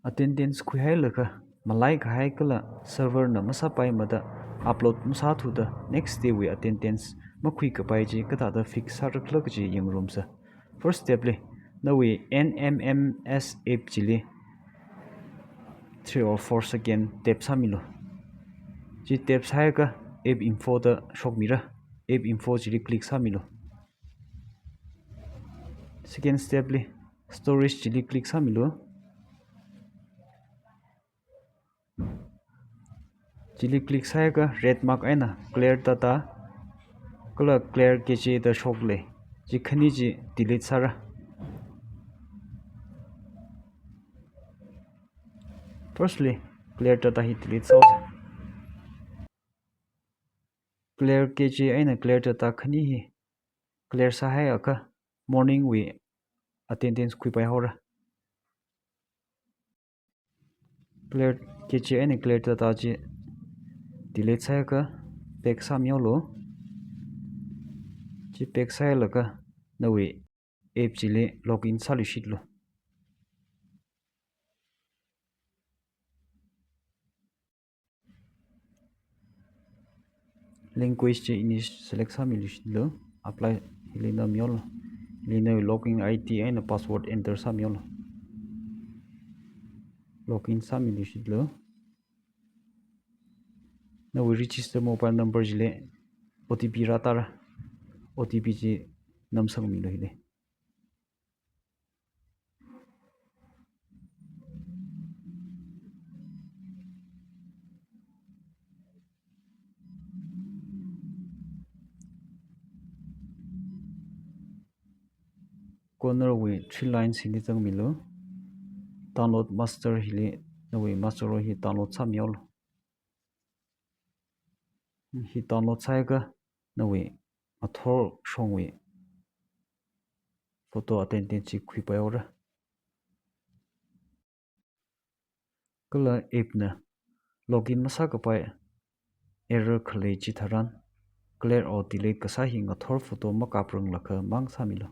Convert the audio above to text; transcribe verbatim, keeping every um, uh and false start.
Attendance khuihailaga malaikahai kala server na masāpaimada upload masāthuda next day wui attendance makhuikapai chi kathāda fix sārakhala kaji yangrumsa. First step li, nawui N M M S app chili three or four second tap sāmilu. Chi tap sāhaiakha app info da shokmira. App info chili click sāmilu. Second step li, storage chili click sāmilu. Chili click sāhaiakha red mark eina clear data kala clear cache da shokli. Chi khani chi delete sāra. Firstly, clear data hi delete sāsa. Clear cache eina clear data khani hi clear sāhaiakha morning wui attendance khuipai haora. Clear cache eina clear data chi delete sāhaiakha back sāmihaolu. Chi back sāhailaga nawui app chili login sāluishitlu. Language chi English select sāmiluishitlu. Apply hili nammihaolu. Hili nawui login I D eina password enter sāmihaolu. Login sāmiluishitlu. Nawui register mobile number chili O T P rātara. O T P chi namsangmilu hili. Corner wui three lines hili zangmilu. Download master hili nawui master role hi download sāmihaolu. Hi download sāhaiakha nawui ngathor shongwui photo attendance chi khuipai haora. Kala app na login masākapai error khalei chitharan clear or delete kasā hi ngathor photo makapranglakha mang sāmilu.